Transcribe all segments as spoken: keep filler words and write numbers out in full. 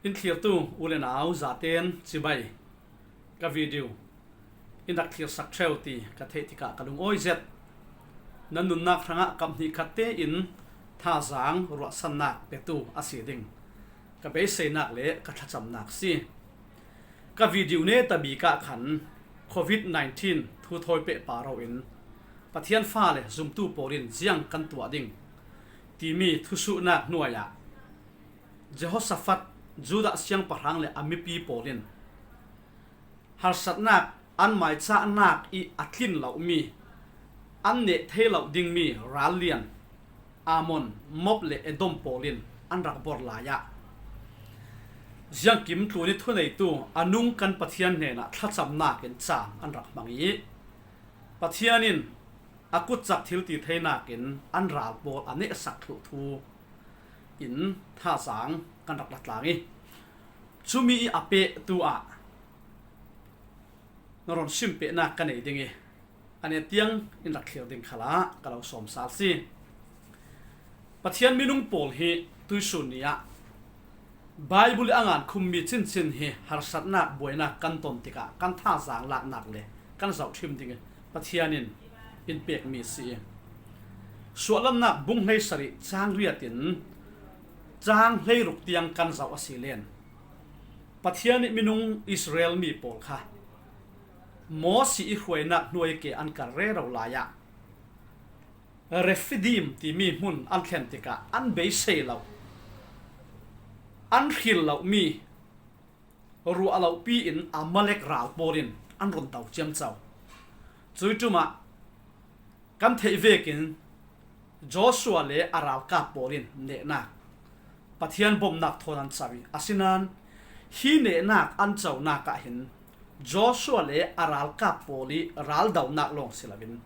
In thlirtu u le nau zaten chibai. Ka video in rak thlirsak ṭheu ti ka theih tikah ka lungawi zet. Nan nunnak hrangah kap hnih khat tein thazaang ruahsannak petu a si ding ka beiseinak le ka thlacamnak si. Ka video neta bik ah khan covid nineteen thu thawi pehpar lo in Pathian fa le zumtu pawl in ziang kan tuah ding timi thusuhnak hnuaiah Jehoshaphat, Judah siangpahrang le a mipi pawl in harsatnak an maicahnak ih a tlin lomi, an neh thei lo dingmi rallian Ammon, Moab le Edom pawl in an rak bor lai ah ziangkim tlun ih thuneitu a nung kan Pathian hnenah thlacamnak in caan an rak hmang ih Pathian in a kutcak thiltitheinak in an ral pawl a nehsak thluh thu in thazaang kan rak la tlang ih, cumi ih a pehtu ah na rawn sim pehnak ka nei ding ih, a neh tiang in rak thlir ding khalah ka lo sawm sal si. Pathian minung pawl hi tuisun ni ah Baibul ih a ngan khummi chinchin hi harsatnak buainak kan ton tikah kan thazaang laknak le kan zoh ṭhim ding ih Pathian in in pekmi si ih, Suahlamnak bung hleisarih chang riat in chang hleiruk tiang kan zoh a si len Pathian ih minung Israel mi pawl kha Mosi ih hruainak hnuai ke an kal rero lai ah Refidim timi hmun an thlen tikah an beisei lo, an hril lomi ruah lopi in Amalek ral pawl in an run do ciamco. Cui ṭumah kan theih vekin Joshua le a ralkap pawl in nehnak Pathian bomnak thawn an co ih, asinain hi nehnak an conak ah hin Joshua le a ralkap pawl ih raldonak lawng si loin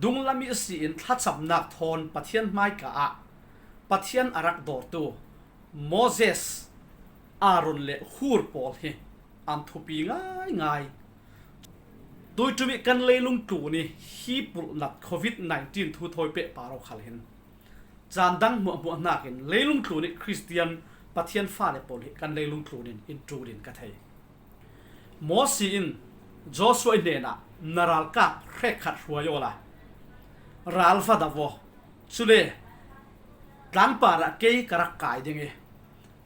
dunglam ih si in thlacamnak thawn Pathian hmaika ah Pathian a rak dawrtu Moses, Aaron le Hur pawl hi an thupi ngaingai. Tuiṭum ih kan leilung tlun ih hi pulhnat covid nineteen thu thawi pehpar aw khal hin caan dang hmuahhmuah hnakin leilung tlun ih Khristian Pathian fale pawl hi kan leilung tlun in in ṭul in ka thei. Mosi in Joshua ih hnenah na ralkap hrekkhat hruai awla ral va do aw. Cule tlangpar ah kei ka rak kai ding ih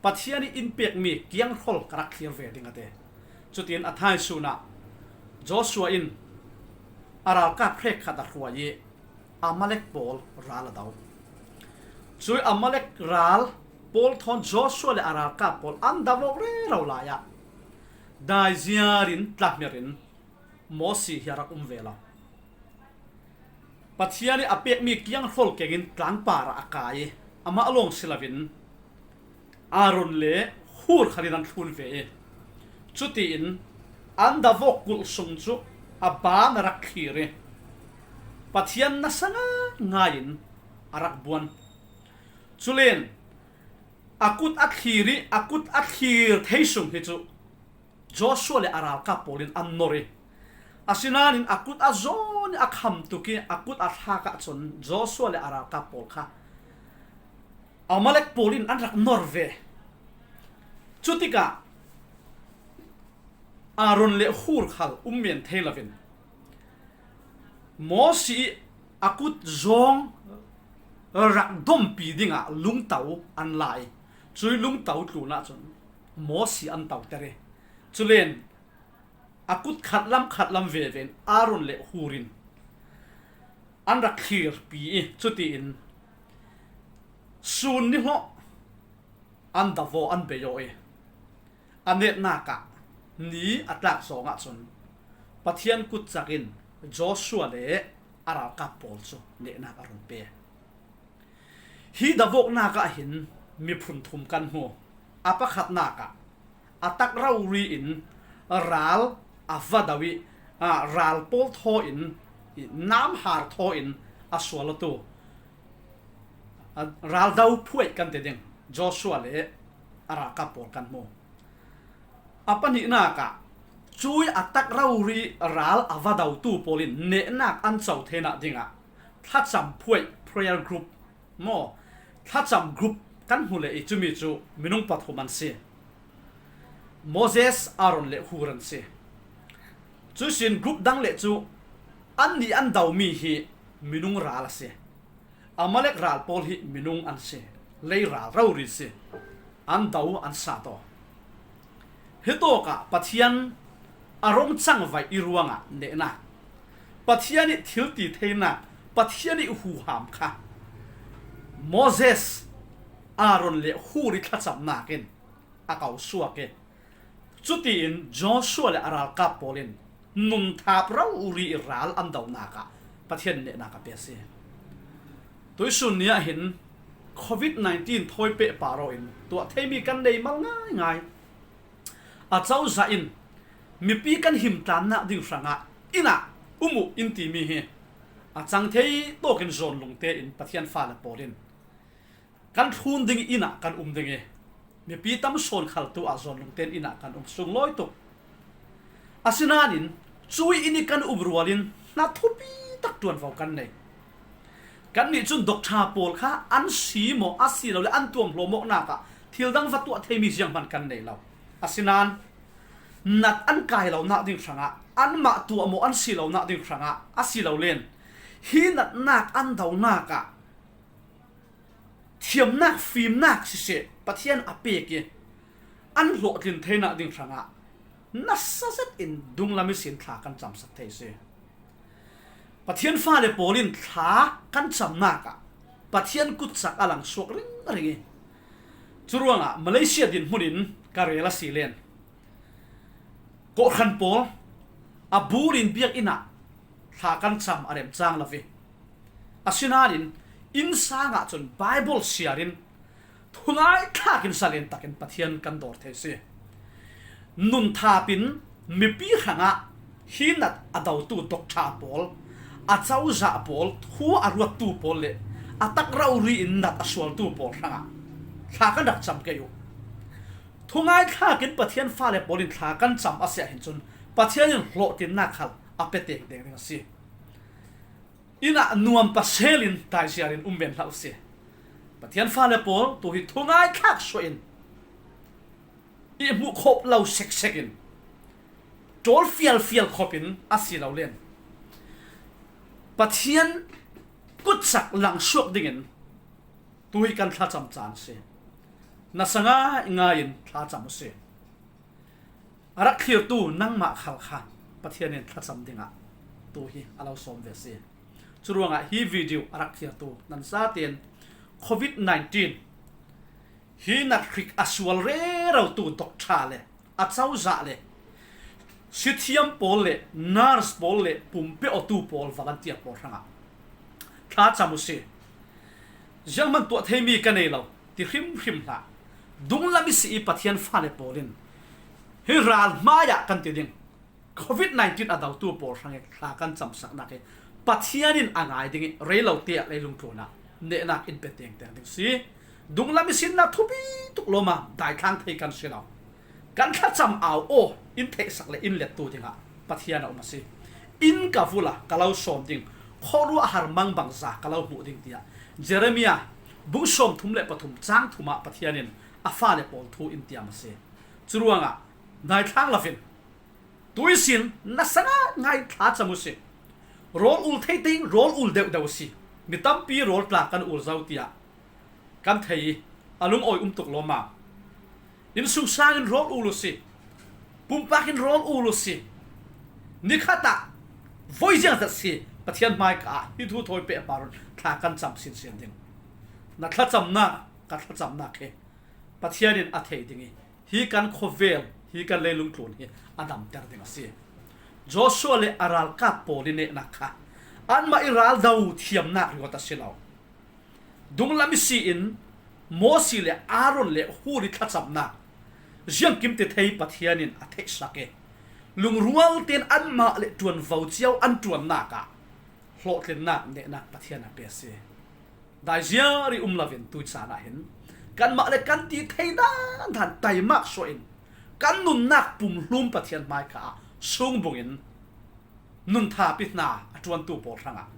Pathian ih in pekmi kianghrawl ka rak thlir ve ding a ti. Cutin a thaisun ah Joshua in a ralkap hrekkhat a hruai ih Amalek pawl ral a do. Cui Amalek ral pawl thawn Joshua le a ralkap pawl an do awk rero lai ah daiziar in tlahmer in Mosi hi a rak um ve lo. Pathian ih a pekmi kianghrawl kengin tlangpar ah a kai ih amah lawng si loin Aaron le Hur khal in an thlun ve ih cutiin an do awk kulh sung cu a ban a rak thlir ih Pathian nasa ngaingai in a rak buan. Culen a kut a thlir ih a kut a thlir thei sung hi cu Joshua le a ralkap pawl in an nor ih, asinain a kut a zawn ih a kham tuk ih a kut a thlak ahcun Joshua le a ralkap pawl kha Amalek pawl in an rak nor ve. Cutikah Aaron le Hur khal um men thei loin Mosi ih a kut zawng rak dompi dingah lungto an la ih, cui lungto tlun ahcun Mosi an toter ih, culen a kut khatlam khatlam veve in Aaron le Hur in an rak thlirpi ih, cutiin sun nihlawh an do aw, an bei aw ih, a netnak ah ni a tlak zawng ahcun Pathian kutcak in Joshua le a ralkap pawl cu nehnak a run pe. Hi do awknak ah hin miphun thum kan hmu. A pakhatnak ah a tak rori in ral a va do ih, aa, ral pawl thaw in, namhar thaw in a sual awtu, aa, raldo phuaih kan ti ding Joshua le a ralkap pawl kan hmu. A pahnihnak ah cui a tak rori ral a va dotu pawl in nehnak an co theinak dingah thlacam phuaih, prayer group maw, thlacam group kan hmu leh ih cumi cu minung pathum an si. Moses, Aaron le Hur an si. Cuisin group dang le cu annih an domi hi minung ral a si. Amalek ral pawl hi minung an si. Lei ral rori si. An do an sa taw. Hitawkah Pathian a rong cangvaih i ruangah nehnak, Pathian ih thil ti theinak, Pathian ih huham kha Moses, Aaron le Hur ih thlacamnak in a ko suak i, cutiin Joshua le a ralkap pawl in nunthap rori i ral an donak ah Pathian nehnak a pe a si. Tuisun ni ah hin covid nineteen thawi pehpar aw in tuah theimi kan nei mal ngaingai. A cozah in mipi kan himtlannak ding hrangah inn ah um uh in timi hi a cang thei tawkin zawn lungte in Pathian fale pawl in kan thlun ding i inn ah kan um ding i, mipi tam sawn khaltu ah zawn lungte in inn ah kan um sunglawi tuk. Asinain cui inn ih kan um rualin hna thupi tak ṭuanvo kan nei. Kannih cun doctor pawl kha an si maw a si lo le an tuamhlawm awknak ah thil dang va tuah theimi zianghman kan nei lo. Asinain nat an kai lonak ding hrangah, anmah tuah maw an si lonak ding hrangah a si lo len hi natnak an donak ah thiamnak, fimnak siseh, Pathian a pek i an hlawhtlin theinak ding hrangah nasa zetin dunglam ihsin thla kan camsak thei si. Pathian fale pawl in thla kan camnak ah Pathian kutcak a langsuak ringring i, curuangah Malaysia dinhmun in ka rel a si len, kawhhran pawl a bur in biakinn ah thla kan cam a remcang lo i, asinain innsang ah cun Baibal siar in thungai thlak in zalen takin Pathian kan dawr thei si. Nunthap in mipi hrangah hi nat a dotu doctor pawl, a cozah pawl, thu a ruattu pawl le a tak rori in nat a sualtu pawl hrangah thla kan rak cam kei uh. Thungai thlak in Pathian fale pawl in thla kan cam a si ahhin cun Pathian in hlawhtlinnak khal a pe tengteng ding a si. Inn ah nuam pasel in taiziar in um men hlah u si. Pathian fale pawl tu hi thungai thlak suah in i hmuh khawp lo seksek in ṭawl fialfial khawp in a si lo len Pathian kutcak langsuak dingin tu hi kan thlacam caan si. Nasa ngaingai in thlacam u si. A rak thlirtu nangmah khal kha Pathian in thlacam dingah tu hi a lo sawm ve si. Curuangah hi video a rak thlirtu nan zaten covid nineteen hi nat hrik a sual rerotu doctor le a cozah le sithiam pawl le nurse pawl le pumpe awtu pawl, volunteer pawl hrangah thlacam u si. Zianghman tuah theimi ka nei lo ti hrimhrim hlah. Dunglam i si i Pathian fale pawl in hi ral hmaiah kan ti ding covid nineteen a dotu pawl hrangin thla kan camsaknak hi Pathian in a ngai ding i rei lo te ah leilung tlunah nehnak in pe tengteng ding si. Dunglam i sinnak thupi tuk lawma daithlang thei kan si lo. Kan thlacam au aw in theihsak le in lettu dingah Pathian a um a si. Inn ka vul a ka lo sawm ding, khuaruahhar mangbangza ka lo hmuh ding tiah Jeremiah bung sawmthum le pathum cang thum ah Pathian in a fale pawl thu in tiam a si. Curuangah daithlang lovin tu ihsin nasa ngaingai thlacam u si. Rawl ul thei tein rawl ul deuhdeuh u si. Mi tampi rawl tla kan ul zo tiah kan thei i a lungawi um tuk lawma. Innsungsang in rawl ul u si. Pumpak in rawl ul u si. Nikhat ah voi ziangzat si. Pathian hmaika ah hi thu thawi pehpar un thla kan cam sinsen ding. Na thlacamnak, ka thlacamnak hi Pathian in a thei ding i hi kan khawvel, hi kan leilung tlun hi a damter ding a si. Joshua le a ralkap pawl i nehnak kha anmah i ral do thiamnak ruat a si lo. Dunglam i si in Mosi le Aaron le Hur i thlacamnak ziangkim ti thei Pathian in a theihsak i lungrual tein anmah le ṭuanvo cio an ṭuannak ah hlawhtlinnak nehnak Pathian a pe a si. Daiziar i um lovin tuicaan ah hin kanmah le kan ti thei dandan taimak suah in kan nunnak pumhlum Pathian hmaika ah sungbung in nunthap i hna a ṭuantu pawl hrangah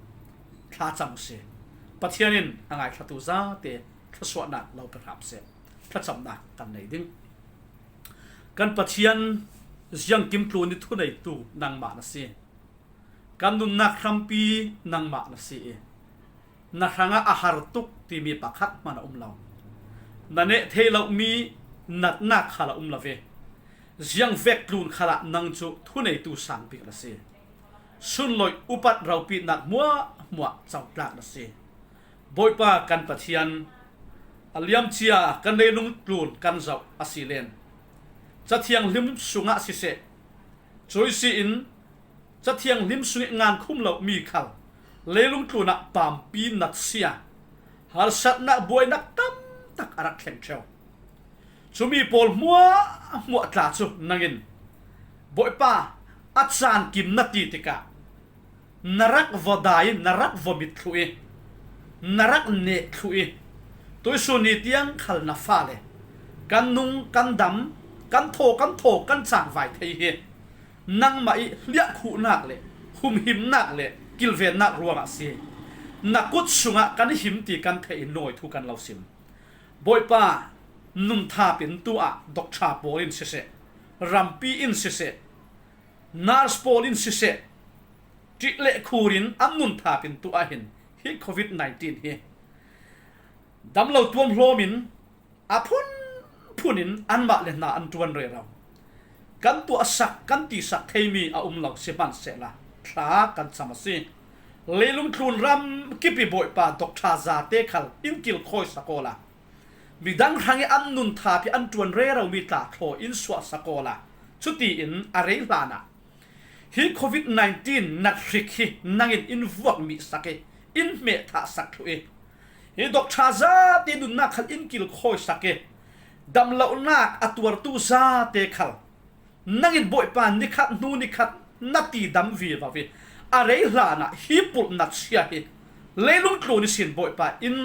thlacam u si. Pathian in a ngaithlatu zate thluasuahnak lo pe hram seh. Thlacamnak kan nei ding. Kan Pathian, ziangkim tlun i thuneitu nangmah na si. Kan nunnak hrampi nangmah na si i, na hrangah a har tuk timi pakhat hman a um lo. Na neh thei lomi natnak khal a um lo ve. Ziangvek tlun khalah nang cu thuneitu sang bik na si. Sunloih upat ropinak hmuahhmuah cotlak na si. Bawipa kan Pathian, a liamcia kan leilung tlun kan zoh a si len Cathiang hlim sungah siseh, cuisi in Cathiang hlim sungih ngan khum lomi khal leilung tlunah pampi natsia, harsatnak buainak tamtak a rak thleng ṭheu. Cumi pawl hmuahhmuah tla cu nangin Bawipa a caan kim na ti tikah na rak vawdai, na rak vawmit thluh i, na rak neh thluh i, tuisun ni tiang khal na fale kan nung, kan dam, kan thaw, kan thaw, kan cangvai thei hi nangmah i hliahkhuhnak le humhimnak le kilvennak ruangah si. Na kut sungah kan him ti kan theih in lungawi thu kan lo sim. Bawipa, nun thapin tu ah doctor pawl in siseh, rampi in siseh, nurse pawl in siseh, ṭih le khur in an nun thapin tu ah hin hi covid nineteen hi dam lo tuam hlawm in a phunphun in anmah le hna an ṭuan rero. Kan tuahsak, kan tisak theimi a um lo si hmansehla thla kan cam a si. Leilung tlun ram kip i Bawipa, doctor zate khal in kilkhawi sak awla, midang hrangih an nun thap i an ṭuan reromi tla thlaw in suahsak awla, cutiin a rei hlanah hi covid nineteen nathrik hi nangin in vuakmih sak i, in hmeh thah sak thluh i, hi doctor zate nunnak khal in kilkhawi sak i, damlohnak a tuartu zate khal nangin Bawipa nikhat hnu nikhat na ti dam vivo i, a rei hlanah hi pulh natsia hi leilung tlun ihsin Bawipa in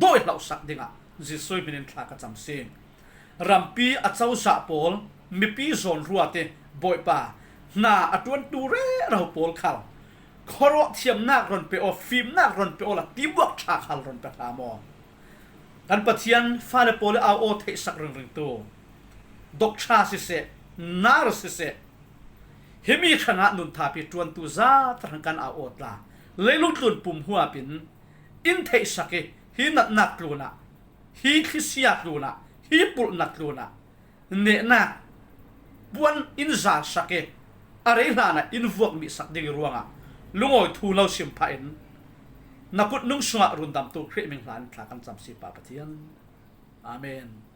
dawi hlohsak dingah Jesuh hmin in thla ka cam si. Rampi a cozah pawl, mipi zawn ruat i Bawipa, hna a ṭuantu rero pawl khal khuaruah thiamnak ron pe aw, fimnak ron pe aw la, tibuak ṭha khal ron pe hram aw. Kan Pathian, fale pawl i au aw theihsak ringringtu doctor siseh, nurse siseh, himi hrangah nun thap i ṭuantu zate hrang kan au aw tla, leilung tlun pum huap in in theihsak i, hi natnak tlunah, hi thlisia tlunah, hi pulhnak tlunah nehnak puan in zalsak i, a rei hlanah in vuakmih sak ding i ruangah lungawi thu lo sim phah in, na kutnung sungah rundamtu Khrih hming hlan in thla kan cam si Pa Pathian. Amen.